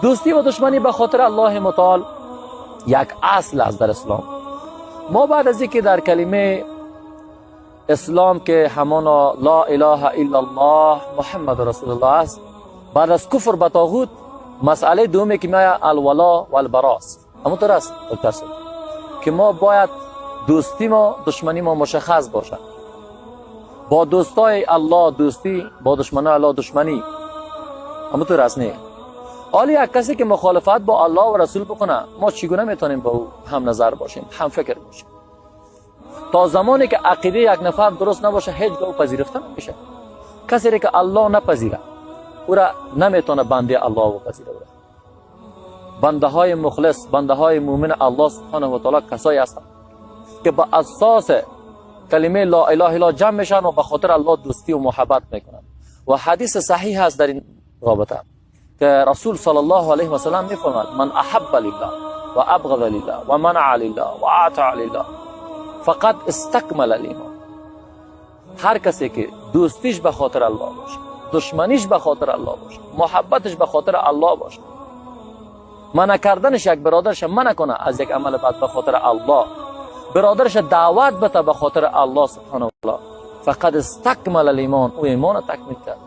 دوستی و دشمنی به خاطر الله متعال یک اصل است در اسلام. ما بعد از اینکه در کلمه اسلام که همانا لا اله الا الله محمد رسول الله است، بعد از کفر به طاغوت مسئله دومی که میآید الولا و البرا است. همونطور است دکتر صاحب که ما باید دوستی ما دشمنی ما مشخص باشد. با دوستای الله دوستی، با دشمنای الله دشمنی. همونطور است نه؟ حالا یک کسی که مخالفت با الله و رسول بکنه، ما چگونه میتونیم با او هم نظر باشیم، هم فکر باشیم؟ تا زمانی که عقیده یک نفر درست نباشه، هیچگاه او پذیرفته نمیشه. کسی که الله نپذیره، او را نمیتونه بنده الله بپذیره. او را بنده های مخلص، بنده های مؤمن الله سبحانه و تعالی کسایی هستند که با اساس کلمه لا اله الا الله جمع میشن و به خاطر الله دوستی و محبت میکنن. و حدیث صحیح هست در این رابطه که رسول صلی الله علیه و سلم میفرماد: من احب لله و ابغض لله و منع لله و اعطى لله فقد استکمل الایمان. هر کسی که دوستیش به خاطر الله باشه، دشمنیش به خاطر الله باشه، محبتش به خاطر الله باشه، منع کردنش یک برادرش منع کنه از یک عمل بد به خاطر الله، برادرش دعوت بده به خاطر الله سبحانه و تعالی، فقد استکمل الایمان، او ایمان تکمیل کرد.